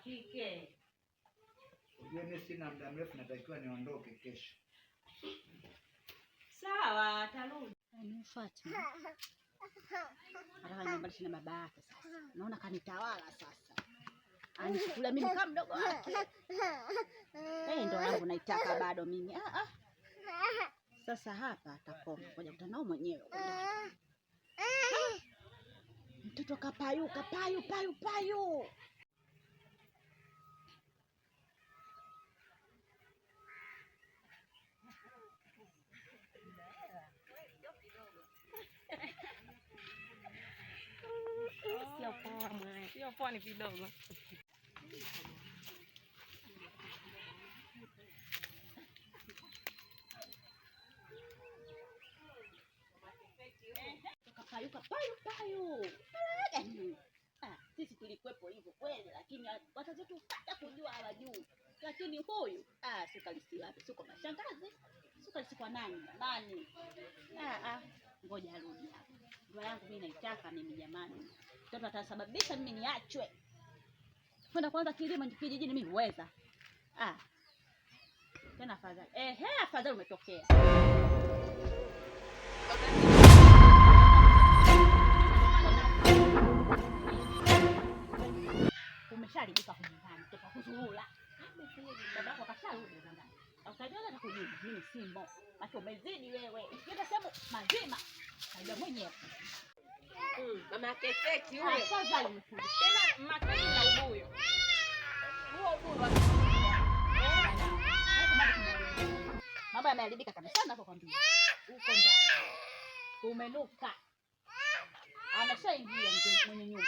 Apike. Unajua mimi sina muda mrefu, natakiwa niondoke kesho. Sawa, atarudi. Yaani Fatma nataka nyumbani na baba yake sasa. Naona kanitawala sasa. Anichukulia mimi kama mdogo wake. Eh, ndoa yangu naitaka bado mimi. Ah ah. Sasa hapa atakoma. Ngoja kutana nao mwenyewe huko ndani. Mtoto kapayuka payu payu payu. Sio poa mwana. Sio poa ni vidogo. Kapayuka payu payu. Gani? Ah, sisi tulikuwepo hivyo kweli, lakini wazazi wetu hata kujua hawajui. Lakini huyu ah, sukalisi wapi? Suko mashangazi, sukalisi kwa nani jamani? Ah, ah, ngoja arudi hapa. Ndoa yangu mimi naitaka mimi jamani, mtoto atasababisha mimi niachwe kwenda kwanza kilimo kijijini, mimi huweza. Ah, tena afadhali, ehe, afadhali umetokea. Umesharibika humu ndani, mtoto wa kuzurura. Babako kasharudi humu ndani. Utajua hata kujibu, mimi simo. Maana umezidi wewe. Ukienda sehemu mazima, utajua mwenyewe. Mama kefeki yule. Afadhali umekuja. Tena makali na ubuyu. Huo ubuyu wa Mambo yameharibika kabisa nakwambia. Huko ndani. Umenuka. Ameshaingia mwenye nyumba.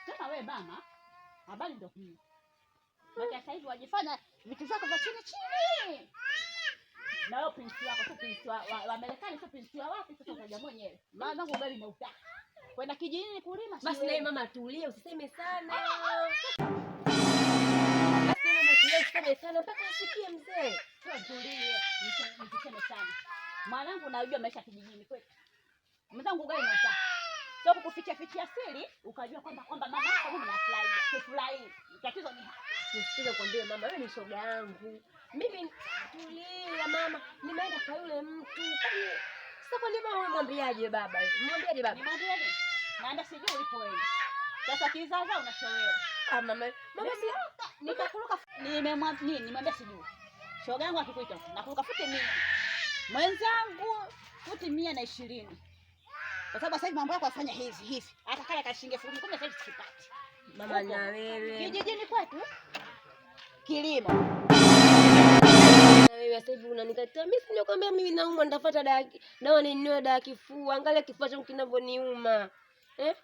Tena wewe mama, habari ndio hii. Maana sasa hivi wajifanya vitu vyako vya chini chini. Na wewe prinsi wako tu prinsi wa Marekani tu prinsi wa wapi sasa utaja mwenyewe. Maana ugali nautaka. Kwenda kijijini kulima Basi siwezi. naye mama tulie, usiseme sana. Basi mama tulie, usiseme sana mpaka asikie mzee. Sio tulie, nisiseme sana. Mwanangu najua maisha kijijini kwetu. Mwenzangu ugali nautaka. Sio kukuficha fichia siri ukajua kwamba mama yako mimi nafurahia. Sifurahii. Tatizo ni hapa. Nisikize kwambie mama, wewe ni shoga yangu. Mimi tulia mama, nimeenda kwa yule mtu. Kwani sasa kwa nini mama umemwambiaje baba? Mwambiaje baba? Nimwambie nini? Naenda sijui ulipo wewe. Sasa kizaza unachowewe. Ah mama, mama si Nikakuruka nimemwambia nini? Nimwambia sijui. Shoga yangu akikuita nakuruka futi 100. Mwenzangu futi 120. Kwa sababu sasa hivi mambo yako afanya hivi hivi. Hata kale kashinge 10,000 sasa hivi sipati. mama Huko. na wewe. Kijijini kwetu kilimo. Na wewe sasa hivi unanikataa. Mimi si nikwambia mimi naumwa, nitafuta dawa ninunue dawa ya kifua. Angalia kifua changu kinavyoniuma. Eh?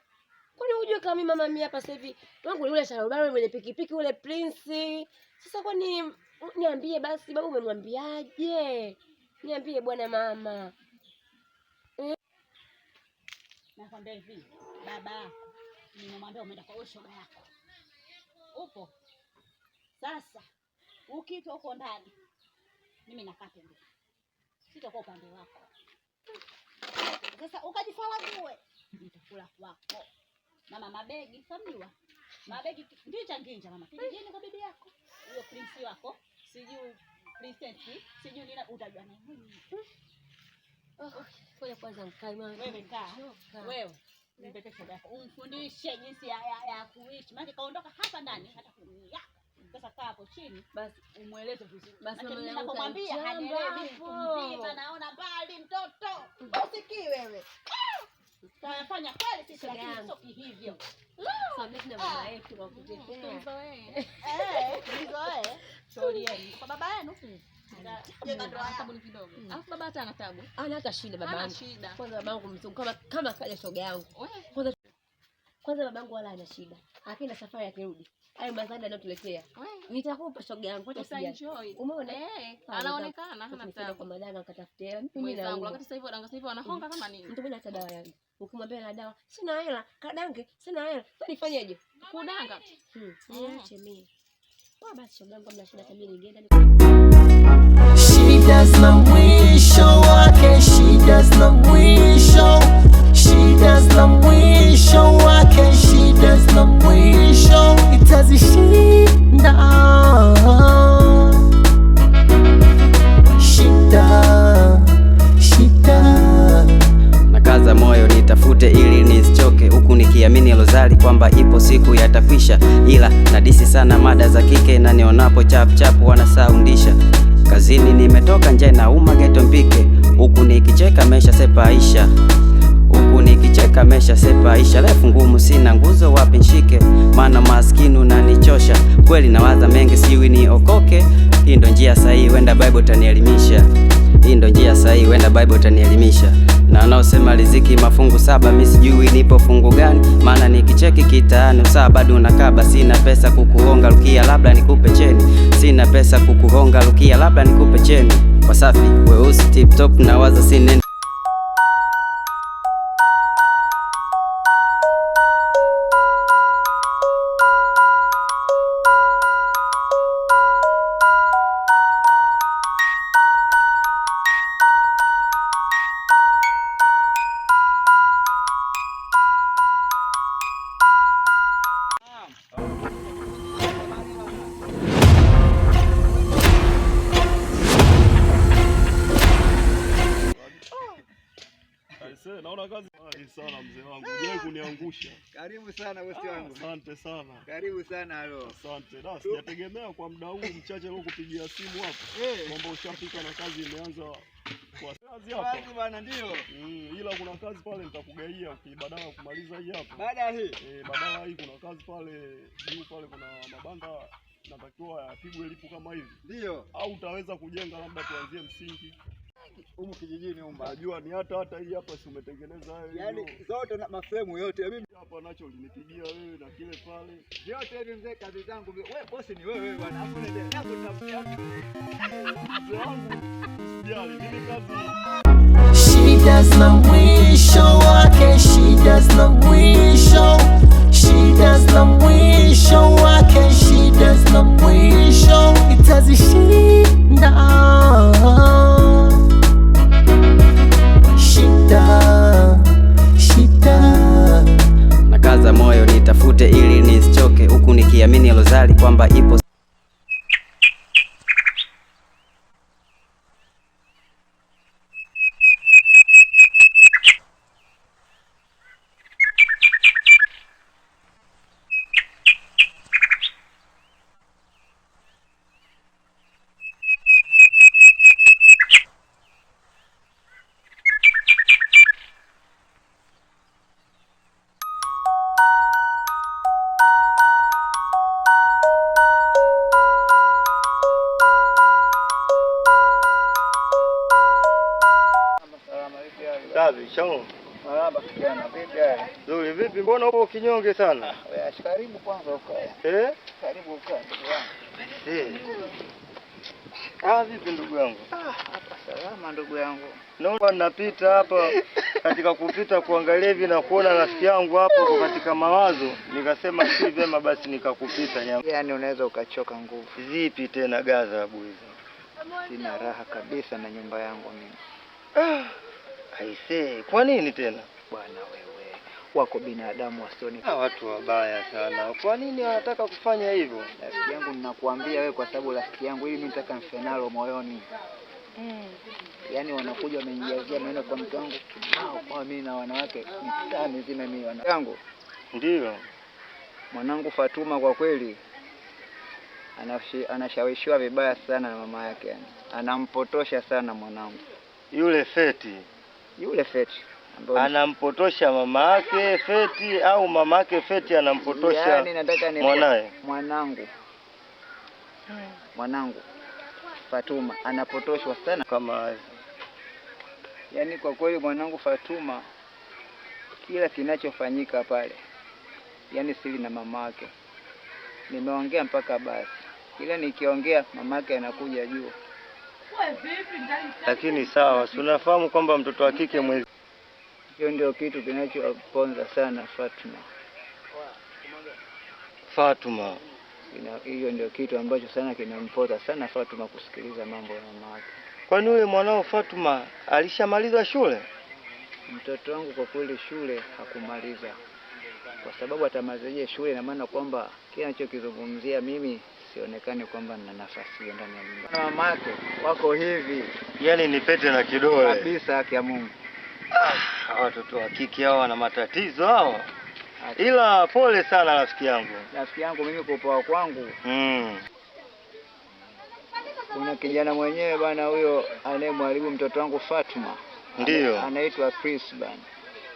Kwani hujui kama mimi mama mimi hapa sasa hivi wangu ni yule sharubaro mwenye pikipiki ule Prince. Sasa kwani niambie basi baba umemwambiaje? Niambie bwana mama. Nakwambia hivi, baba nimemwambia umeenda kwa shoga yako. Upo. Sasa ukiitwa huko ndani, mimi nakaa pembeni. Sitakuwa upande wako. Sasa ukajifarague, nitakula kwako. Mama mabegi, samjua. Mabegi nginja nginja mama. Kijijini kwa bibi yako. Huyo prince wako, sijui princess, sijui nini utajua naye mwenyewe. Oh, ngoja kwanza nikae mama. Wewe kaa. Nimechoka. Wewe nimpeke shoga yako, umfundishe jinsi ya kuishi. Maana kaondoka hapa ndani hata kuniaka. Sasa kaa hapo chini Basi umweleze vizuri. Basi Maana mama mimi yangu ninapomwambia kanichamba hanielewi, mtu hapo. mzima naona mbali mtoto. Usikii wewe. Tunafanya kweli sisi Shoga lakini yangu. sio kihivyo. Samia na mama yetu wa kutetea. Tulizoee. Eh, tulizoee. Shauri yenu. Kwa baba yenu. Jenga ndoa yako. Tabu ni kidogo. Alafu baba hata ana tabu. Ana hata shida Hana babangu. shida. Kwanza babangu mzungu kama kaja shoga yangu. Wewe, Kwanza babangu wala hana shida. Akienda safari akirudi. Hayo mazadi anayotuletea. wewe. Nitakupa shoga yangu acha Uta sijali. enjoy. Umeona? Eh, Ah, anaonekana hana Nitakwenda tabu. kwa madanga nikatafute hela. Mimi Mwenzangu, naumwa. wakati sasa hivi wadanga sasa hivi wanahonga kama nini? Mtu mwenye hata dawa yangu. Ukimwambia na dawa, sina hela, kadange, sina hela. Sasa nifanyeje? Kudanga. Niache mimi. Poa basi shoga yangu, hamna shida hata mimi ningeenda Shida zina mwisho wake, shida zina mwisho, shida zina mwisho wake, shida zina mwisho. rozari kwamba ipo siku yatakwisha, ila nadisi sana mada za kike na nionapo chap chap wanasaundisha. Kazini nimetoka nje na uma geto mpike, huku nikicheka mesha sepaisha, huku nikicheka mesha sepaisha. Refu ngumu sina nguzo wapi nshike, maana maskini unanichosha kweli, nawaza mengi siwi niokoke. Hii ndo njia sahihi, wenda Bible tanielimisha. Hii ndo njia sahihi, wenda Bible tanielimisha. Na wanaosema riziki mafungu saba, mi sijui nipo fungu gani, maana nikicheki kitaani usaa bado unakaba. Sina pesa kukuhonga rukia, labda nikupe cheni. Sina pesa kukuhonga rukia, labda nikupe cheni. Wasafi weusi tip top, nawaza sine Naona kazi sana mzee wangu. Hujawahi kuniangusha. Karibu sana bosi wangu. Asante sana. Karibu sana halo. Asante. Da, sijategemea kwa muda huu mchache leo kupigia simu hapa kwamba ushafika na kazi imeanza kwa kazi hapa. Kazi bwana ndio. Ila kuna kazi pale nitakugaia badala ya kumaliza hii hapa. Baada ya hii. Badala hii kuna kazi pale juu pale kuna mabanda natakiwa yapigwe lipu kama hivi. Ndio. Au utaweza kujenga labda tuanzie msingi. Humu kijijini humu. Najua ni hata hii hapa si umetengeneza wewe. Yaani zote na mafremu yote mimi hapa nacho ulinipigia wewe na kile pale. Vyote hivi mzee, kazi zangu. Wewe bosi ni wewe bwana. Hapo ndio hapo tutafuta. Mzee wangu usijali, mimi kazi. Shida zina mwisho wake, shida zina mwisho, shida zina mwisho wake, shida zina mwisho, itazishinda shida, shida. Nakaza moyo nitafute ili nisichoke, huku nikiamini rozari kwamba ipo. Shalom. Marhaba kijana, vipi hali? Nzuri, vipi mbona upo kinyonge sana? Wewe karibu kwanza ukae. Karibu ukae ndugu yangu. Ah, vipi ndugu yangu? Hapa salama ndugu yangu. Naona napita hapa katika kupita kuangalia hivi na kuona rafiki yangu hapo uko katika mawazo, nikasema si vyema basi nikakupita nyama. Yaani unaweza ukachoka nguvu. Zipi tena gazabu hizo? Sina raha kabisa na nyumba yangu mimi. Aisee, kwa nini tena? Bwana wewe, wako binadamu wasioni. Watu wabaya sana. Kwa nini wanataka kufanya hivyo? Rafiki yangu ninakuambia wewe kwa sababu rafiki yangu ili mimi nataka nife nalo moyoni. Yaani wanakuja wamenijazia maneno kwa mke wangu kibao, kwa mimi na wanawake mitaa mizima mimi wana. Yangu. Ndio. Mwanangu Fatuma kwa kweli anashawishiwa vibaya sana na mama yake yani. Anampotosha sana mwanangu. Yule Feti. Yule Feti anampotosha mama yake Feti au mama yake Feti anampotosha? Yani nataka ni mwanae. Mwanangu Fatuma anapotoshwa sana kama yani kwa kweli mwanangu Fatuma kila kinachofanyika pale yani siri na mamake. Nimeongea mpaka basi. Kila nikiongea mamake anakuja juu. Lakini sawa, si unafahamu kwamba mtoto wa kike mwezi. Hiyo ndio kitu kinachoponza sana Fatuma. Fatuma. Hiyo ndio kitu ambacho sana kinamponza sana Fatuma kusikiliza mambo ya mamake. Kwani yule mwanao Fatuma alishamaliza shule? Mtoto wangu kwa kweli shule hakumaliza. Kwa sababu atamalizaje shule, na maana kwamba kile anachokizungumzia mimi sionekane kwamba nina nafasi hiyo ndani ya nyumba. Na mamake wako hivi. Yaani ni pete na kidole. Kabisa, haki ya Mungu. Watoto wa kike hao wana matatizo hao. Ila pole sana rafiki yangu. Rafiki yangu mimi kwa upawa kwangu. Kuna kijana mwenyewe bana huyo anayemharibu mtoto wangu Fatuma. Ndio. Anaitwa Prince bana.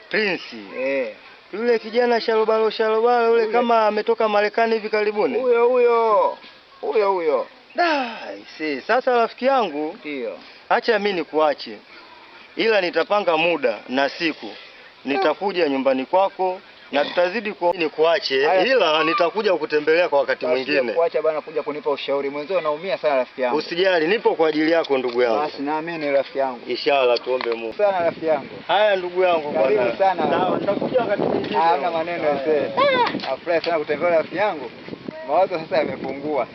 Prince. Eh. Yule kijana sharobalo sharobalo yule kama ametoka Marekani hivi karibuni. Huyo huyo. Huyo huyo. Da, si. Sasa rafiki yangu, ndio. Acha mimi nikuache. Ila nitapanga muda na siku. Nitakuja nyumbani kwako na tutazidi nikuache, ila nitakuja kukutembelea kwa wakati mwingine. Kuacha bana kuja kunipa ushauri. Mwenzio naumia sana rafiki yangu. Usijali, nipo kwa ajili yako ndugu yangu. Basi naamini rafiki yangu. Inshallah tuombe Mungu. Sana rafiki yangu. Haya ndugu yangu bwana. Karibu sana. Sawa, nitakuja wakati mwingine. Hamna maneno yase. Nafurahi sana kutembelea rafiki yangu. Mawazo sasa yamepungua.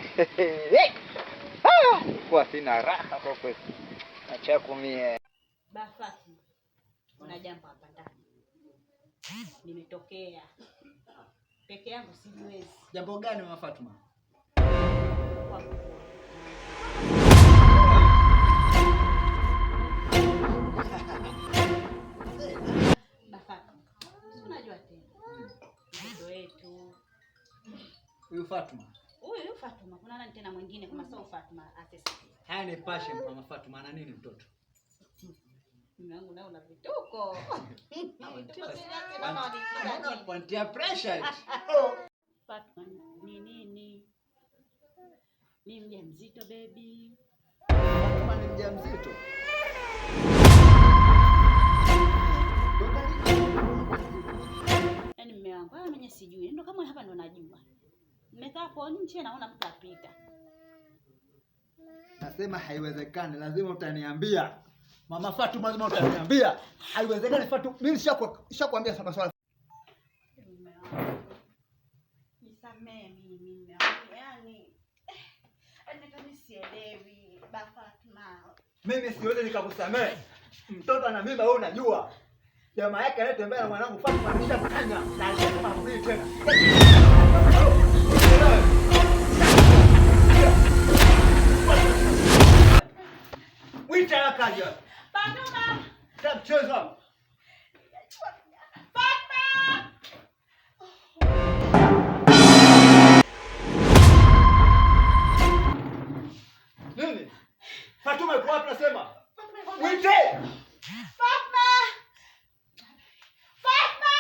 Kwa sina raha kwa kweli. Acha kumie. Bafati. Kuna jambo hapa ndani. Nimetokea peke yangu sijiwezi. Jambo gani Mama Fatuma? Bafati, si unajua tena mtoto wetu huyu Fatuma. Huyu Fatuma, kuna nani tena mwingine kama sio Fatuma? Asesi. Haya ni pashe Mama Fatuma, ana nini mtoto? Mume wangu nao una vituko. Wanatia pressure. Fatuma ni nini? Ni mjamzito baby. Fatuma ni mjamzito. Yaani mume wangu, haya mwenye sijui. Ndio kama hapa ndo najua. Nimekaa hapo nje naona mtu apita. Nasema haiwezekani, lazima utaniambia. Mama Fatuma lazima utaniambia. Haiwezekani Fatuma, mimi nishakwambia sana swala. Nisamee mimi mume wangu. Yaani hata mimi sielewi ba Fatuma. Mimi siwezi nikakusamee. Mtoto ana mimba wewe unajua. Jamaa yake anayetembea na mwanangu Fatuma ameshamkanya na alisema hamrudi tena. Mwita akaja. Fatuma! Mchezo hapo. Fatuma! Nini? Fatuma yuko wapi nasema? Mwite! Fatuma! Fatuma!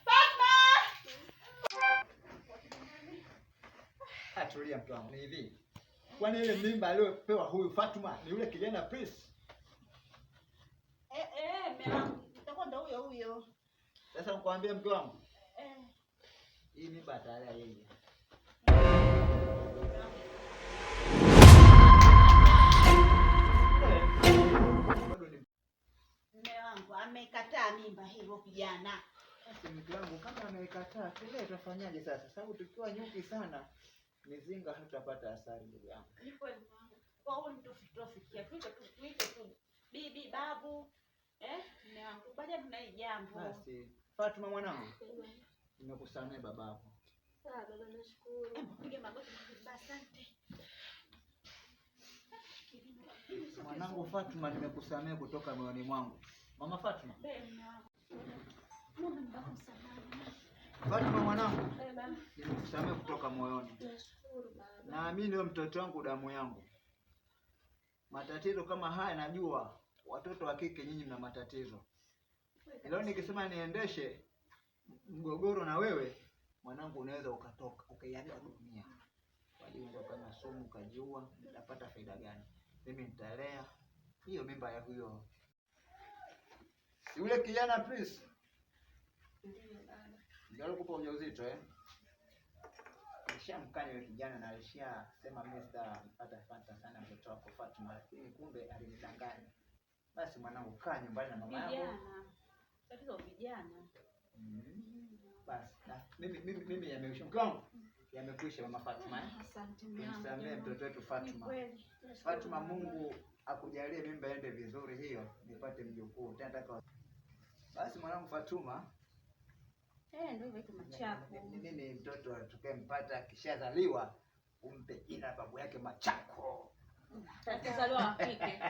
Fatuma! Atulia mtu wangu. Ni hivi. Kwani ile mimba aliyopewa huyu Fatuma ni yule kijana Prince? Mume wangu, itakuwa ndo huyo huyo. Sasa nikwambie mke wangu. Hii mimba atalea yeye. Mume wangu amekataa mimba hiyo kijana. Basi mke wangu kama amekataa, tena tutafanyaje sasa? Sababu tukiwa nyuki sana mizinga hatutapata asali ndugu yangu. Ni kweli mwanangu. Kwa hiyo ndio tufikia tuite tu bibi babu. Mume wangu baada tuna hii jambo. Basi Fatuma mwanangu, nimekusamehe babako. Sawa baba, nashukuru. Hebu piga magoti baba, asante. Mwanangu Fatuma, nimekusamehe kutoka moyoni mwangu. Mama Fatuma. Fatuma mwanangu, nimekusamehe kutoka moyoni. Nashukuru baba. Naamini wewe mtoto wangu damu yangu. Matatizo kama haya najua watoto wa kike nyinyi mna matatizo. Leo nikisema niendeshe mgogoro na wewe mwanangu, unaweza ukatoka ukaiaga dunia. Kwa hiyo unaweza ukanywa sumu ukajiua, nitapata faida gani? Mimi nitalea hiyo mimba ya huyo. Si yule kijana Prince? Ndio baba. Ndio alikupa ujauzito eh? Alishamkanya yule kijana na alishasema mimi sitampata fanta sana mtoto wako Fatuma, lakini kumbe alinidanganya. Basi mwanangu, kaa nyumbani na mama yako. Vijana. Tatizo vijana. Basi na mimi yameisha mke wangu. Yamekwisha mama Fatuma. Asante mume wangu. Tumsamehe mtoto wetu Fatuma. Kweli. Fatuma, Mungu akujalie mimba ende vizuri hiyo, nipate mjukuu. Tena nataka basi mwanangu Fatuma. Ndio hivyo tu machafu. Mimi mtoto atakayempata akishazaliwa umpe jina babu yake Machako. Atakayezaliwa wa kike.